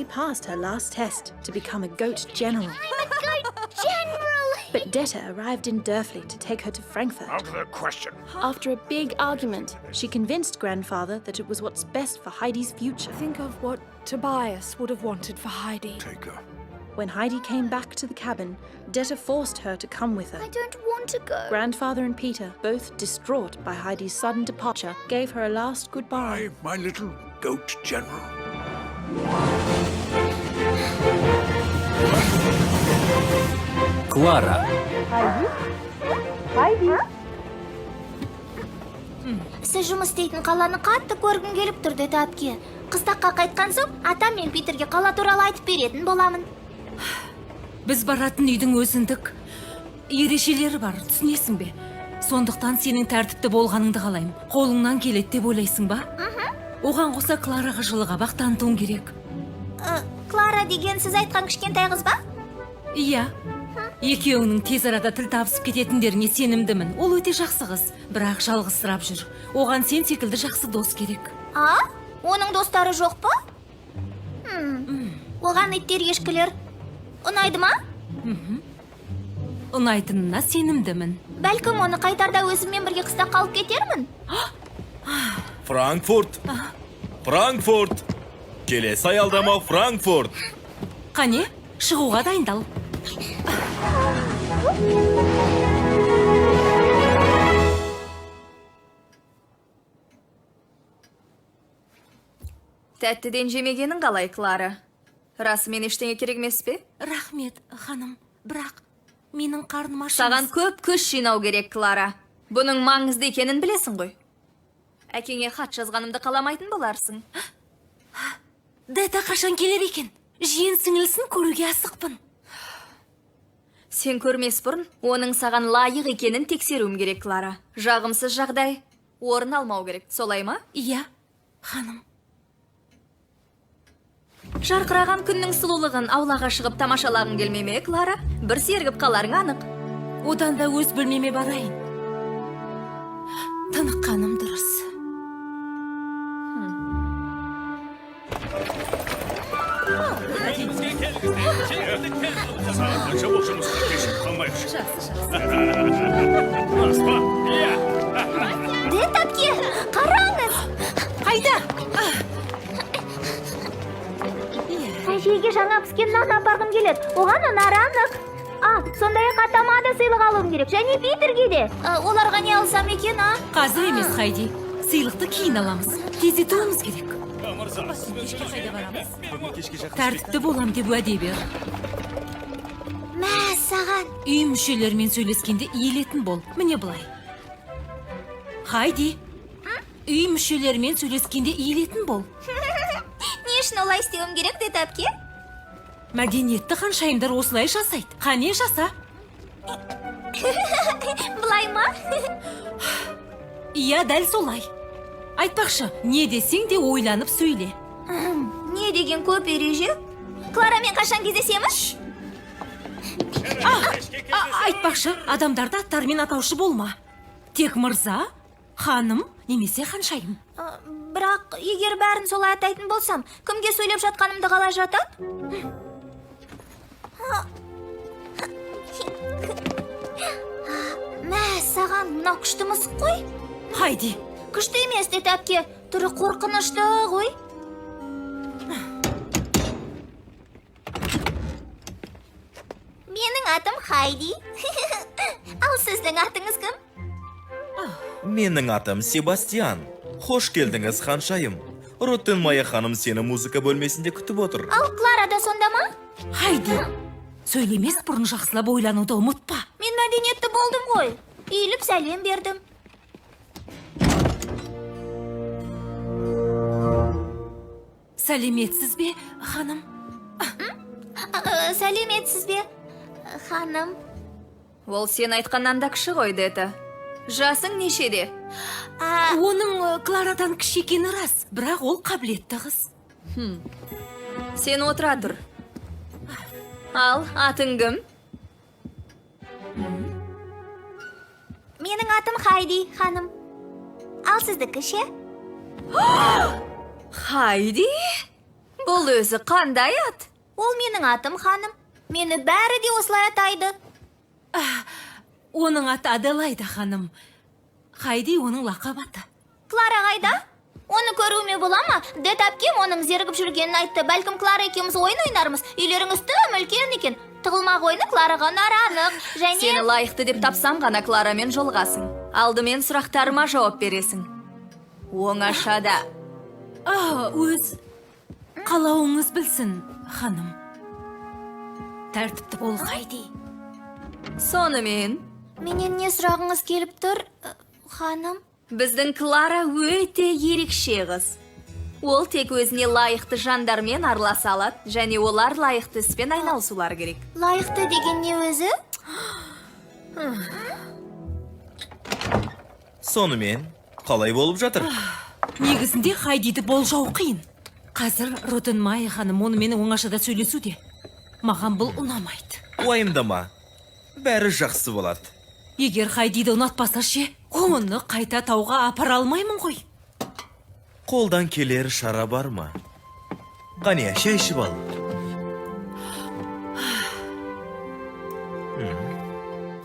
successfully passed her last test to become a goat general. I'm a goat general! But Detta arrived in Dörfli to take her to Frankfurt. Out of the question. After a big argument, she convinced Grandfather that it was what's best for Heidi's future. Think of what Tobias would have wanted for Heidi. Take her. When Heidi came back to the cabin, Detta forced her to come with her. I don't want to go. Grandfather and Peter, both distraught by Heidi's sudden departure, gave her a last goodbye. Bye, my little goat general. Клара. Сіз жұмыс істейтін қаланы қатты көргім келіп тұр, деді әпке. Қыстаққа қайтқан соң, атам мен Питерге қала туралы айтып беретін боламын. Біз баратын үйдің өзіндік ережелері бар, түсінесің бе? Сондықтан сенің тәртіпті болғаныңды қалаймын. Қолыңнан келеді деп ойлайсың ба? Оған қоса Клараға жылы қабақ танытуың керек. Клара деген сіз айтқан кішкентай қыз ба? Иә. Екеуіңнің тез арада тіл табысып кететіндеріңе сенімдімін. Ол өте жақсы қыз, бірақ жалғызсырап жүр. Оған сен секілді жақсы дос керек. А? Оның достары жоқ па? Оған иттер, ешкілер ұнайды ма? Ұнайтынына сенімдімін. Бәлкім, оны қайтарда өзіммен бірге қыстаққа алып кетермін. Франкфурт. Франкфурт. Келесі аялдама Франкфурт. Қане, шығуға дайындал. Тәттіден жемегенің қалай, Клара? Расымен ештеңе керек емес пе? Рахмет, ханым, бірақ менің қарным аш Саған емес. көп күш жинау керек, Клара. Бұның маңызды екенін білесің ғой. Әкеңе хат жазғанымды қаламайтын боларсың. Дета қашан келер екен? Жиен сіңілісін көруге асықпын. Сен көрмес бұрын оның саған лайық екенін тексеруім керек, Клара. Жағымсыз жағдай орын алмау керек, солай ма? Иә, ханым. Жарқыраған күннің сұлулығын аулаға шығып тамашалағың келмей ме, Клара? Бір сергіп қаларың анық. Одан да өз бөлмеме барайын. Тыныққаным дұрыс. Сағат қанша болды? Жұмысқа кешігіп қалмайықшы. Жақсы, жақсы. Аспа. Иә. Дет әпке, қараңыз! Қайда? Әжейге жаңа піскен нан апарғым келеді. Оған ұнары анық. А, сондай-ақ атама да сыйлық алуым керек. Және Питерге де. Оларға не алсам екен, а? Қазір емес, Хайди. Сыйлықты кейін аламыз. Тездетуіміз керек. Мырза, сізбен Кешке қайда барамыз? Бүгін кешке жақын. Тәртіпті болам деп уәде бер. Мә, саған. Үй мүшелерімен сөйлескенде иілетін бол. Міне былай. Хайди, үй мүшелерімен сөйлескенде иілетін бол. Не үшін олай істеуім керек, деді әпке? Мәдениетті ханшайымдар осылай жасайды. Қане, жаса. Былай ма? Иә, дәл солай. Айтпақшы, не десең де ойланып сөйле. Не деген көп ереже? Кларамен қашан кездесеміз? Айтпақшы, адамдарды аттарымен атаушы болма. Тек мырза, ханым немесе ханшайым. Бірақ егер бәрін солай атайтын болсам, кімге сөйлеп жатқанымды қалай жатады? Мә, саған, мынау күшті мысық қой. Хайди, Күшті емес, деді әпке. Түрі қорқынышты ғой. Менің атым Хайди. Ал сіздің атыңыз кім? Менің атым Себастьян. Хош келдіңіз, ханшайым. Роттенмайя ханым сені музыка бөлмесінде күтіп отыр. Ал Клара да сонда ма? Хайди, сөйлемес бұрын жақсылап ойлануды ұмытпа. Мен мәдениетті болдым ғой. Иіліп сәлем бердім. Сәлеметсіз бе, ханым? Сәлеметсіз бе, ханым? Ол сен айтқаннан да кіші ғой, Дета. Жасың нешеде? Оның Кларадан кіші екені рас, бірақ ол қабілетті қыз. Сен отыра тұр. Ал, атың кім? Менің атым Хайди, ханым. Ал сіздікі ше? Хайди? Бұл өзі қандай ат? Ол менің атым, ханым. Мені бәрі де осылай атайды. Оның аты Аделайда, ханым. Хайди оның лақап аты. Клара қайда? Оны көруіме бола ма? Дет әпкем оның зерігіп жүргенін айтты. Бәлкім, Клара екеуміз ойын ойнармыз. Үйлеріңіз тым үлкен екен. Тығылмақ ойыны Клараға ұнары анық. Және Сені лайықты деп тапсам ғана Кларамен жолығасың. Алдымен сұрақтарыма жауап бересің. Оңашада. А, өз қалауыңыз білсін, ханым. Тәртіпті бол, Хайди. Сонымен, Менен не сұрағыңыз келіп тұр, ханым? Біздің Клара өте ерекше қыз. Ол тек өзіне лайықты жандармен араласа алады және олар лайықты іспен айналысулары керек. Лайықты деген не өзі? Сонымен, қалай болып жатыр? Негізінде Хайдиді болжау қиын. Қазір Ротенмайя ханым онымен оңашада сөйлесуде. Маған бұл ұнамайды. Уайымдама. Бәрі жақсы болады. Егер Хайдиді ұнатпаса ше, оны қайта тауға апара алмаймын ғой. Қолдан келер шара бар ма? Қане, шай ішіп ал.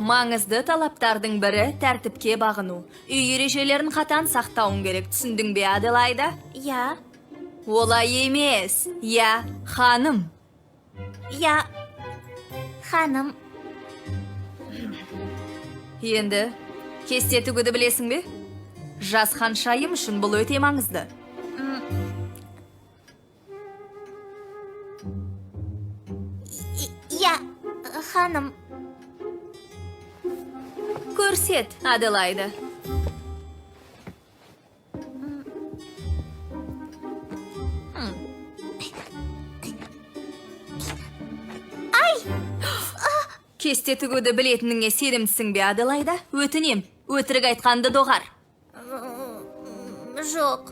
Маңызды талаптардың бірі тәртіпке бағыну. Үй ережелерін қатаң сақтауың керек, түсіндің бе, Аделайда? Иә, Олай емес. Иә, ханым. иә, ханым. Енді кесте тігуді білесің бе? Жас ханшайым үшін бұл өте маңызды. Иә, ханым. Көрсет, Аделайда. Ай! Кесте тігуді білетініңе сенімдісің бе, Аделайда? Өтінем, өтірік айтқанды доғар. Жоқ.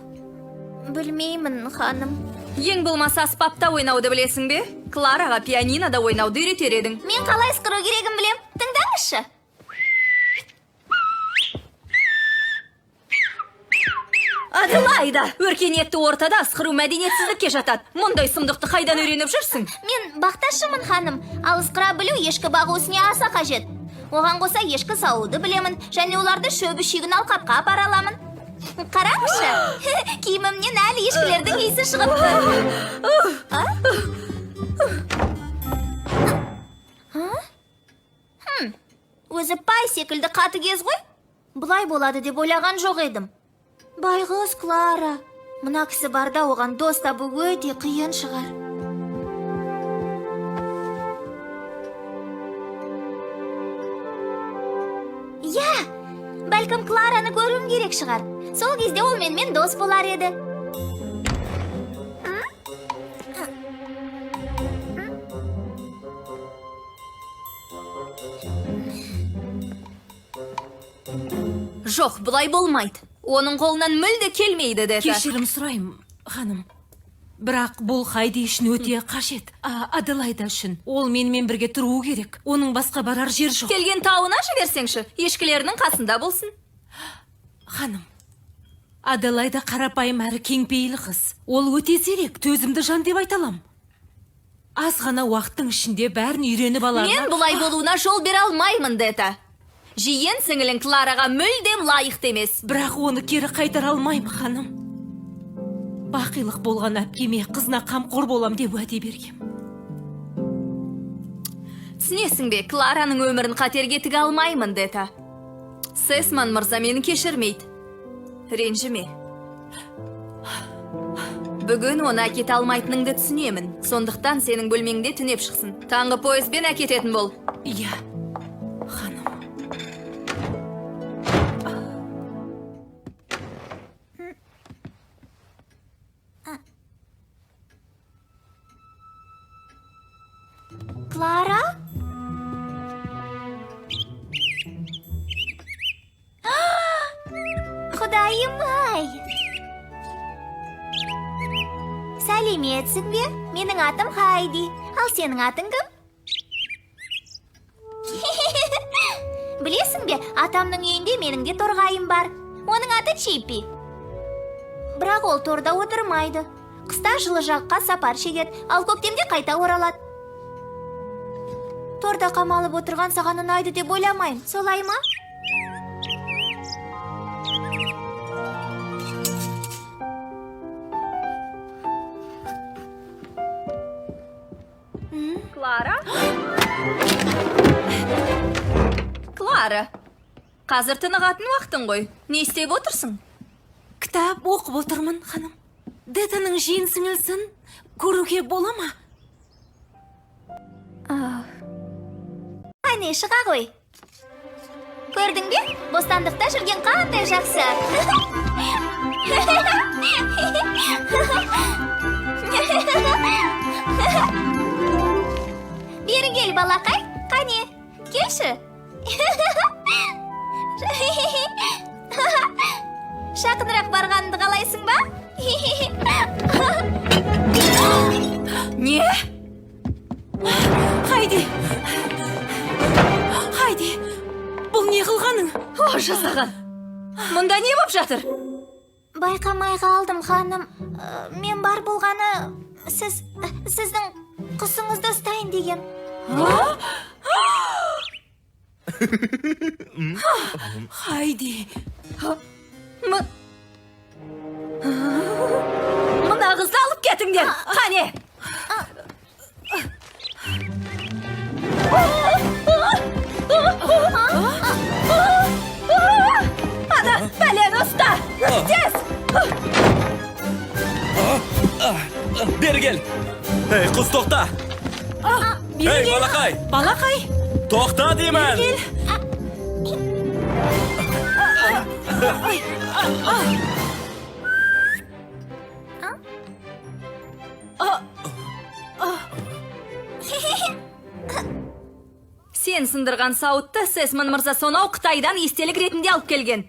Білмеймін, ханым. Ең болмаса аспапта ойнауды білесің бе? Клараға пианинода ойнауды үйретер едің. Мен қалай ысқыру керегін білем. Тыңдаңызшы. Аделайда, өркениетті ортада ысқыру мәдениетсіздікке жатады. Мұндай сұмдықты қайдан үйреніп жүрсің? Мен бақташымын, ханым. Ал ысқыра білу ешкі бағу ісіне аса қажет. Оған қоса ешкі саууды білемін және оларды шөбі шүйгін алқапқа апара аламын. Қараңызшы, киімімнен әлі ешкілердің иісі шығып тұр. А? А? Хм, өзі пай секілді қатыгез ғой. Бұлай болады деп ойлаған жоқ едім. Байғұс Клара. Мына кісі барда оған дос табу өте қиын шығар. Иә, бәлкім, Клараны көруім керек шығар. Сол кезде ол менімен дос болар еді. Жоқ, бұлай болмайды. Оның қолынан мүлде келмейді деді. Кешірім сұраймын, ханым. Бірақ бұл Хайди үшін өте қажет. А, Аделайда үшін. Ол менімен бірге тұруы керек. Оның басқа барар жер жоқ. Келген тауына жіберсеңші, ешкілерінің қасында болсын. Ханым, Аделайда қарапайым әрі кеңпейіл қыз. Ол өте зерек, төзімді жан деп айта алам. Аз ғана уақыттың ішінде бәрін үйреніп аларына. Мен бұлай болуына жол бере алмаймын, Дета. Жиен сіңілің Клараға мүлдем лайықты емес. Бірақ оны кері қайтара алмаймын, ханым. Бақилық болған әпкеме қызына қамқор болам деп уәде бергем. Түсінесің бе, Клараның өмірін қатерге тіге алмаймын, Дета. Сесман мырза мені кешірмейді. Ренжіме. Бүгін оны әкете алмайтыныңды түсінемін. Сондықтан сенің бөлмеңде түнеп шықсын. Таңғы пойызбен әкететін бол. Иә, ханым. Клара? Құдайым-ай! Сәлеметсің бе? Менің атым Хайди. Ал сенің атың кім? Білесің бе, атамның үйінде менің де торғайым бар. Оның аты Чиппи. Бірақ ол торда отырмайды. Қыста жылы жаққа сапар шегеді, ал көктемде қайта оралады. Торда қамалып отырған саған ұнайды деп ойламаймын, солай ма? Клара? Клара, қазір тынығатын уақытың ғой. Не істеп отырсың? Кітап оқып отырмын, ханым. Детаның жиен сіңілісін көруге бола ма? Әне, шыға ғой. Көрдің бе? Бостандықта жүрген қандай жақсы. Бері кел, балақай. Қане, келші. Жақынырақ барғаныңды қалайсың ба? Не? Хайди! Хайди! Бұл не қылғаның? О, жасаған. Мұнда не боп жатыр? Байқамай қалдым, ханым. Мен бар болғаны сіздің құсыңызды ұстайын дегем. Хайди! Мына қызды алып кетіңдер. Қане? Ана, бәлені ұста! Тез! Бері кел. Ей, құс, тоқта. Ей, балақай. Балақай! Тоқта деймін. Сен сындырған сауытты Сесман мырза сонау Қытайдан естелік ретінде алып келген.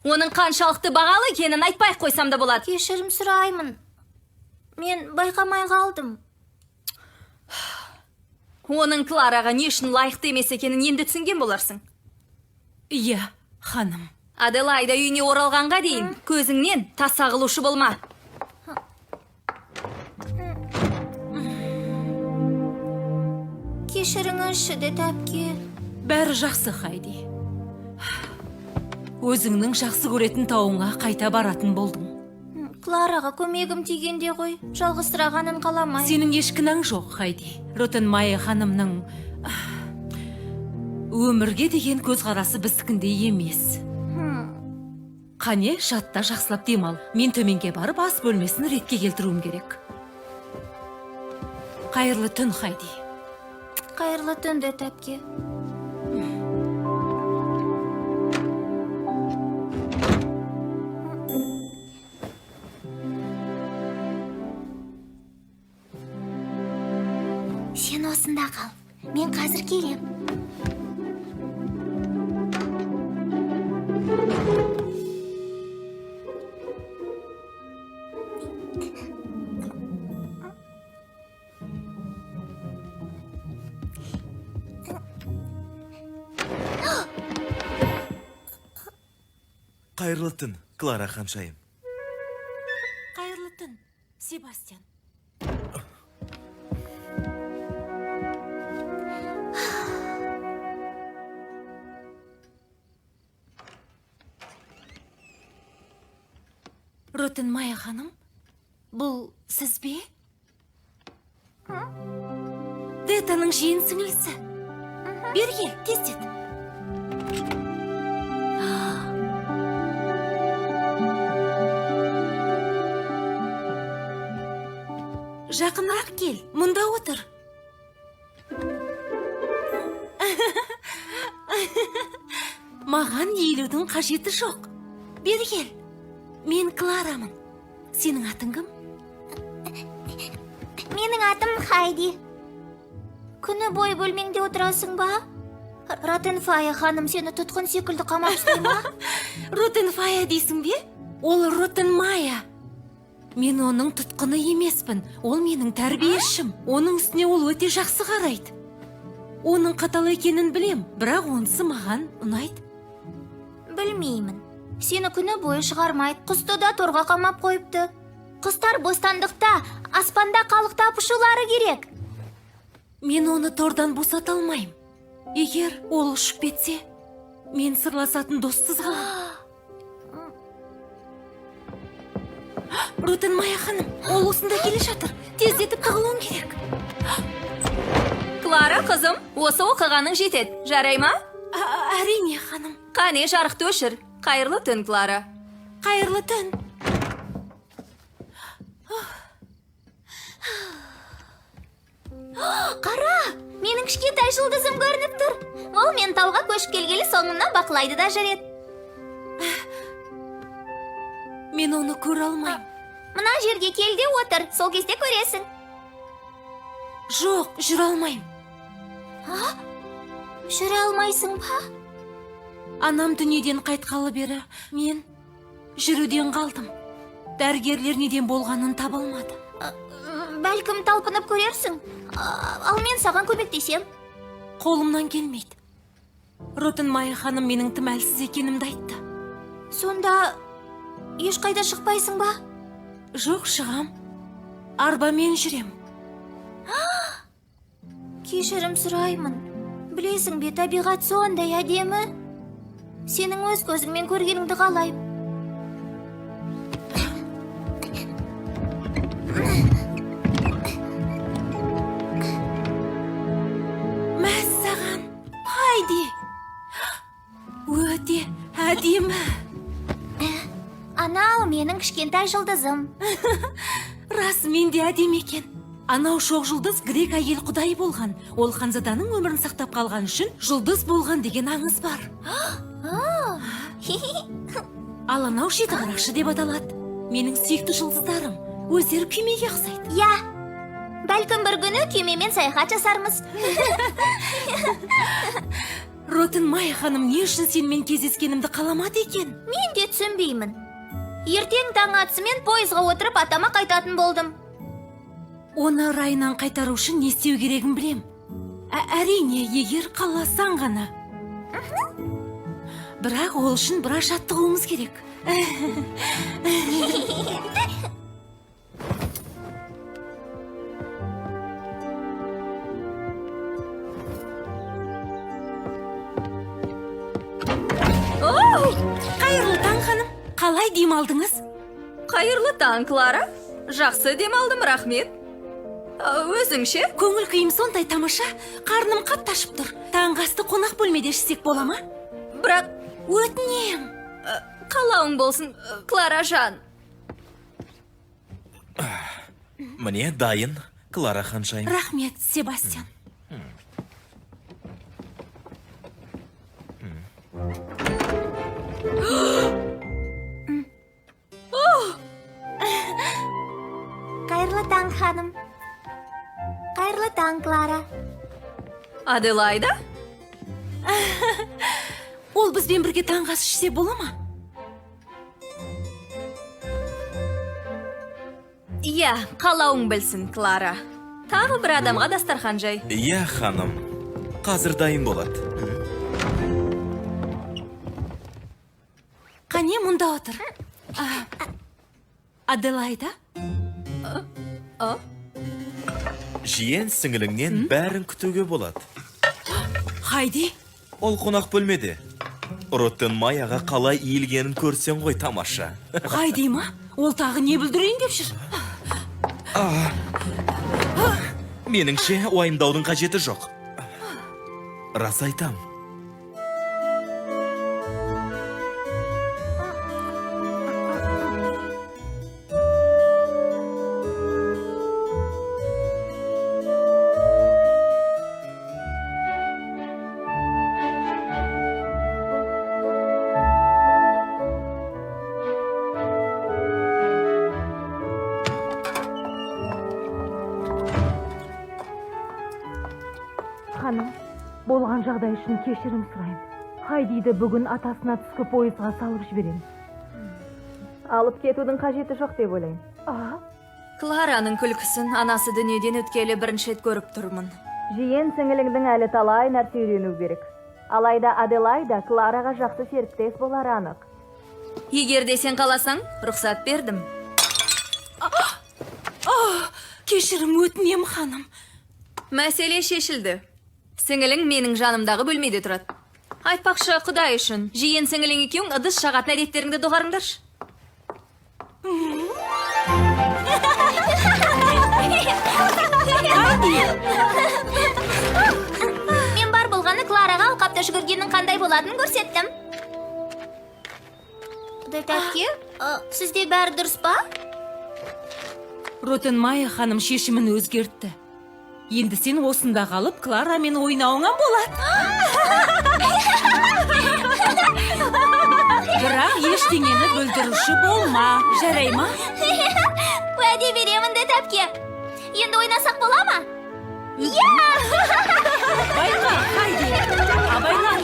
Оның қаншалықты бағалы екенін айтпай ақ қойсам да болады. Кешірім сұраймын. Мен байқамай қалдым. Оның Клараға не үшін лайықты емес екенін енді түсінген боларсың. Иә, ханым. Аделаида үйіне оралғанға дейін көзіңнен таса қылушы болма. Кешіріңізші, Дет әпке. Бәрі жақсы, Хайди. Өзіңнің жақсы көретін тауыңа қайта баратын болдың. Клараға көмегім тигенде ғой, жалғызсырағанын қаламай. Сенің еш кінәң жоқ, Хайди. Ротенмайя ханымның өмірге деген көзқарасы біздікіндей емес. Қане, жатта жақсылап демал. Мен төменге барып ас бөлмесін ретке келтіруім керек. Қайырлы түн, Хайди. Қайырлы түн, Дет әпке. Сен осында қал. Мен қазір келем. Қайырлы түн, Клара ханшайым. Қайырлы түн, Себастьян. Ротенмайя ханым, бұл сіз бе? Детаның жиен сіңлісі. Бері кел, тездет. Жақынырақ кел, мұнда отыр. Маған иілудің қажеті жоқ. Бері кел. Мен Кларамын. Сенің атың кім? Менің атым Хайди. Күні бойы бөлмеңде отырасың ба? Ротенфая ханым сені тұтқын секілді қамап ұстай ма? Ротенфая дейсің бе? Ол Ротенмая. Мен оның тұтқыны емеспін. Ол менің тәрбиешім. Оның үстіне ол өте жақсы қарайды. Оның қатал екенін білем, бірақ онысы маған ұнайды. Білмеймін. Сені күні бойы шығармайды. Құсты да торға қамап қойыпты. Құстар бостандықта, аспанда қалықтап ұшулары керек. Мен оны тордан босата алмаймын. Егер ол ұшып кетсе, мен сырласатын доссыз қаламын. Ротенмайя ханым, ол осында келе жатыр. Тездетіп тығылуым керек. Клара, қызым, осы оқығаның жетеді. Жарай ма? Әрине, ханым. Қане, жарықты өшір. Қайырлы түн, Клара. Қайырлы түн. Қара, менің кішкентай жұлдызым көрініп тұр. Ол мен тауға көшіп келгелі соңымнан бақылайды да жүреді. Мен оны көре алмаймын. Мына жерге кел де отыр, сол кезде көресің. Жоқ, жүре алмаймын. Жүре алмайсың ба? Анам дүниеден қайтқалы бері мен жүруден қалдым. Дәрігерлер неден болғанын таба алмады. Бәлкім талпынып көрерсің. Ал мен саған көмектесем. Қолымнан келмейді. Ротенмайя ханым менің тым әлсіз екенімді айтты. Сонда ешқайда шықпайсың ба? Жоқ, шығам. Арбамен жүрем. Кешірім сұраймын. Білесің бе, табиғат сондай әдемі. Сенің өз көзіңмен көргеніңді қалаймын. Мәссаған, Хайди! Өте әдемі. Анау менің кішкентай жұлдызым. Расымен де әдемі екен. Анау шоқ жұлдыз грек әйел құдайы болған. Ол ханзаданың өмірін сақтап қалған үшін жұлдыз болған деген аңыз бар. Ал анау жетіқарақшы деп аталады. Менің сүйікті жұлдыздарым. Өздері күймеге ұқсайды. Иә. Бәлкім бір күні күймемен саяхат жасармыз. Ротенмайя ханым не үшін сенімен кездескенімді қаламады екен? Мен де түсінбеймін. Ертең таң атысымен пойызға отырып атама қайтатын болдым. Оны райынан қайтару үшін не істеу керегін білем. Әрине, егер қаласаң ғана. Бірақ ол үшін біраз жаттығуымыз керек. Қайырлы таң, ханым. Қалай демалдыңыз? Қайырлы таң, Клара. Жақсы демалдым, рахмет. Өзің ше? Көңіл күйім сондай тамаша, қарным қатты ашып тұр. Таңғы асты қонақ бөлмеде ішсек бола ма? Бірақ Өтінем. Қалауың болсын, Клара жан. Міне дайын, Клара ханшайым. Рахмет, Себастьян. Қайырлы таң, ханым. Қайырлы таң, Клара. Аделайда? Ол бізбен бірге таңғы ас ішсе бола ма? Иә, қалауың білсін, Клара. Тағы бір адамға дастархан жай. Иә, ханым. Қазір дайын болады. Қане, мұнда отыр. Аделайда? Жиен сіңіліңнен бәрін күтуге болады. Хайди? Ол қонақ бөлмеде. Ротенмайяға қалай иілгенін көрсең ғой, тамаша. Хайди ма? Ол тағы не бүлдірейін деп жүр? Меніңше, уайымдаудың қажеті жоқ. Рас айтам. Ханым, болған жағдай үшін кешірім сұраймын. Хайдиді бүгін атасына түскі пойызға салып жіберем. Алып кетудің қажеті жоқ деп ойлаймын. Клараның күлкісін анасы дүниеден өткелі бірінші рет көріп тұрмын. Жиен сіңіліңдің әлі талай нәрсе үйрену керек. Алайда Аделайда Клараға жақсы серіктес болары анық. Егер де сен қаласаң, рұқсат бердім. Кешірім өтінем, ханым. Мәселе шешілді. Сіңілің менің жанымдағы бөлмеде тұрады. Айтпақшы, құдай үшін, жиен сіңілің екеуің ыдыс шағатын әдеттеріңді доғарыңдаршы. Мен бар болғаны Клараға алқапта жүгіргеннің қандай болатынын көрсеттім. Дәт әпке, сізде бәрі дұрыс па? Ротенмайя ханым шешімін өзгертті. Енді сен осында қалып, Кларамен ойнауыңа болады. Бірақ ештеңені бүлдіруші болма, жарай ма? Уәде беремін, Дәт әпке. Енді ойнасақ бола ма? Иә! Байқа, Хайди, абайла.